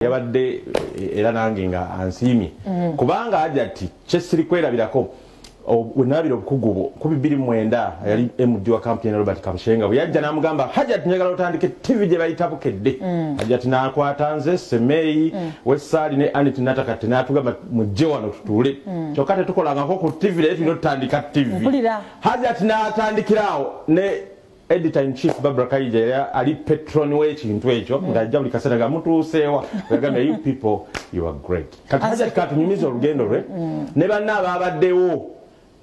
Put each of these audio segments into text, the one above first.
Yabadde era nange nga ansiimye kubanga Hajati kyesiri kwerabirako wenabira obukugu bwo ku 2009 yali MD wa kampuni Robert Kabushenga bwe yajja n'amugamba Hajati njagala otandike TV gye bayita Bukedde. Hajati n'akwata nze Semei Wessaali ne Anit Natakati n'atugamba mujje wano tutuule kyokka tetukolangako ku TV naye tulina otutandika TV. Hajati n'atandikirawo ne editor in chief Barbara Kaija ali patron w'ekintu ekyo ng'ajja buli kaseera nga mutuuseewa yagamba you people you are great. Kati Hajati katunyumize olugendo lwe ne banna ababaddewo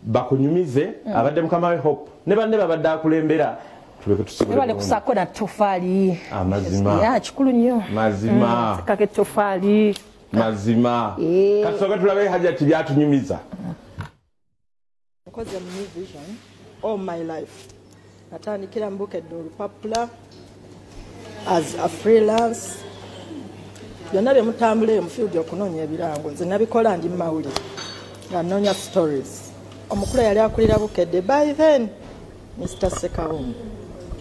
bakunyumize abadde mukama we Hope ne banne babadde akulembera tuleke tusigule bale kusako na tofaali amazima ya kikulu nnyo mazima kake tofaali mazima kasoka tulabe Hajati byatunyumiza. Nkoze mu New Vision all my life. Natandikira mu Bukedde olupapula as a freelance. Byonna bye mutambula eyo mu field okunoonya ebirango nze nabikola ndi mawulire nga nnoonya stories. Omukulu yali akulira Bukedde by then Mr. Sekawungu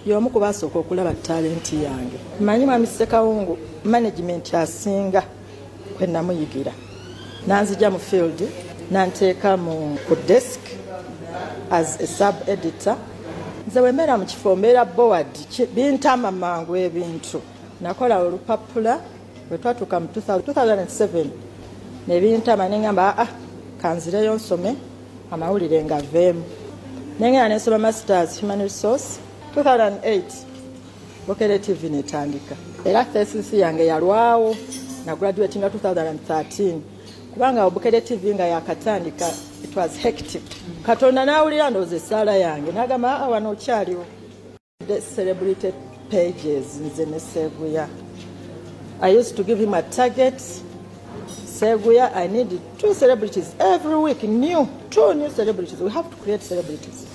y'omu ku baasooka okulaba talenti yange. Mmanyi mwami Sekawungu management asinga kwe namuyigira. Nanzija mu field nanteeka mu ku desk as a sub editor. Nze wemera mu kifo mbeera board bintama mangu ebintu. Nakola olupapula bwe twatuuka mu 2007 ne bintama ne ngamba kanzireyo nsome amawulire nga veemu. Nengenda ne nsoma masters human resource 2008 Bukedde TV netandika. Era thesis yange yalwawo na graduate nga 2013 kubanga Bukedde TV nga yakatandika it was hectic. Katonda n'awulira ndowooza essaala yange n'agamba wano okyaliwo. The celebrity pages nze ne Seguya. I used to give him a target. Seguya, I need 2 celebrities every week, new, 2 new celebrities. We have to create celebrities.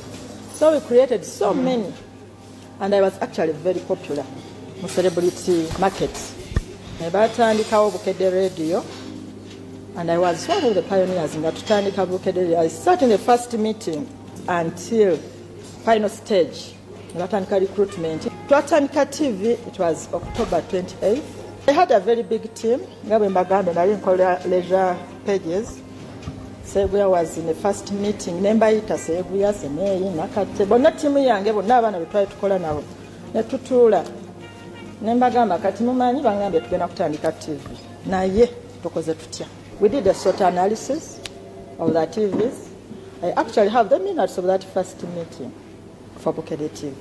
So we created so many. And I was actually very popular mu celebrity market. Ne batandikawo Bukedde Radio. And I was one of the pioneers in tutandika Bukedde Radio. I sat in the first meeting until final stage. Batandika recruitment. Twatandika TV, it was October 28th. I had a very big team. Nga bwe mbagambye nali nkola leisure pages. Seguya was in the first meeting. Ne mbayita Seguya, Semei, Nakate. Bonna ttiimu yange bonna abaana be twali tukola nabo. Ne tutuula. Ne mbagamba kati mumanyi bangambye tugenda kutandika TV. Naye tukoze tutya? We did a SWOT analysis of the TVs. I actually have the minutes of that first meeting for Bukedde TV.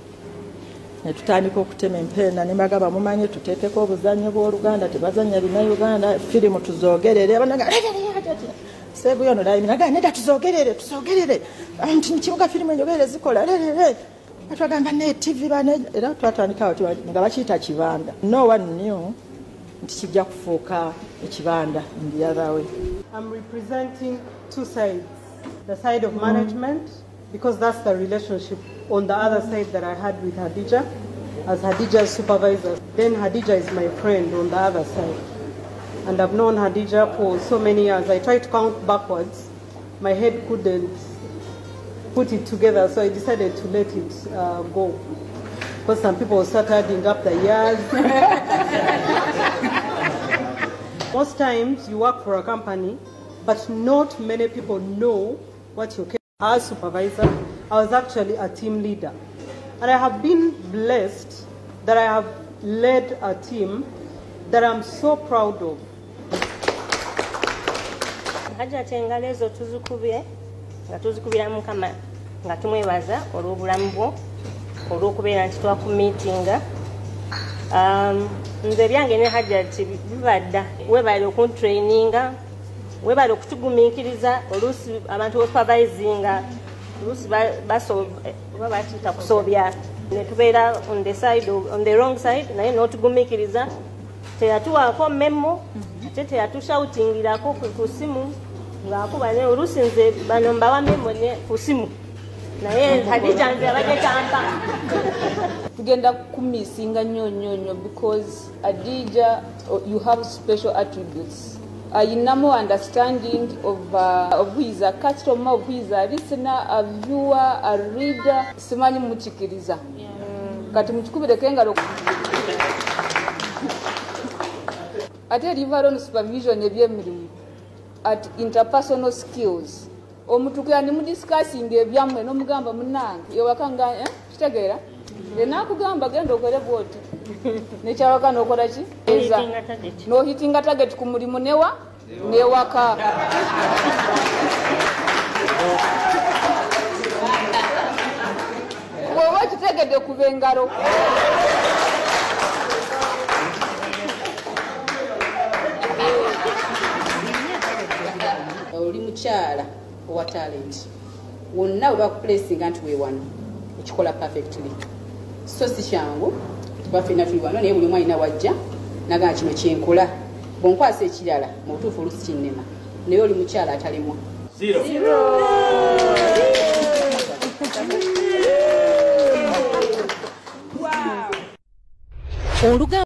Ne tutandika okutema empenda ne mbagamba mumanyi tuteekeko obuzannyo bw'Oluganda tebazannya Bannayuganda firimu tuzoogerere. Seguya ono naye nedda tuzoogerere tuzoogerere nti mu kibuga firimu enjogerere zikola lerere. Twagamba ne TV bane era twatandikawo nga bakiyita kibanda. No one knew nti kijja kufuuka ekibanda in the other way. I'm representing 2 sides. The side of management, because that's the relationship on the other side that I had with Hadija, as Hadija's supervisor. Then Hadija is my friend on the other side. And I've known Hadija for so many years. I tried to count backwards. My head couldn't put it together, so I decided to let it go. Because some people start adding up the years. Most times you work for a company, but not many people know what you can. As supervisor, I was actually a team leader. And I have been blessed that I have led a team that I'm so proud of. Hajati engalo ezo tuzikubye nga tuzikubira Mukama nga tumwebaza olw'obulamu bwo olw'okubeera nti twakumiitinga. Nze ebyange ne Hajati bibadda weebale okuntraininga weebale okutugumiikiriza oluusi abantu supervisinga oluusi oba bakiyita kusoobya ne tubeera on the side on the wrong side naye n'otugumiikiriza teyatuwaako memo ate teyatushoutingirako ku simu ng'akuba ne oluusi nze bano mbawa memo ku simu naye Hadija nze abadde tampa. Tugenda kumisinga nnyo nnyo nnyo because Hadija, you have special attributes. Ayinamu understanding of who is a customer, of who is a listener, a viewer, a reader. Simanyi mukikiriza. Kati mukikubireko engalo. Ate leave alone supervision ebyemirimu at interpersonal skills. Omutukira ni mudiscussing ebyammwe n'omugamba munnange ewaka nga kitegeera enakugamba genda okole bwoti nekyawaka n'okola ki n'ohitinga target ku mulimu newa newaka. Bw'oba okitegedde kuba engalo. Oli mukyala owa talent wonna we bakuplacinga nti weewano okikola perfectly, so si kyangu kuba ffenna tuli wano naye buli omu alina wajja nagamba kino kyenkola bw'onkwasa ekirala mu butuufu oluusi kinnema naye oli mukyala atalemwa.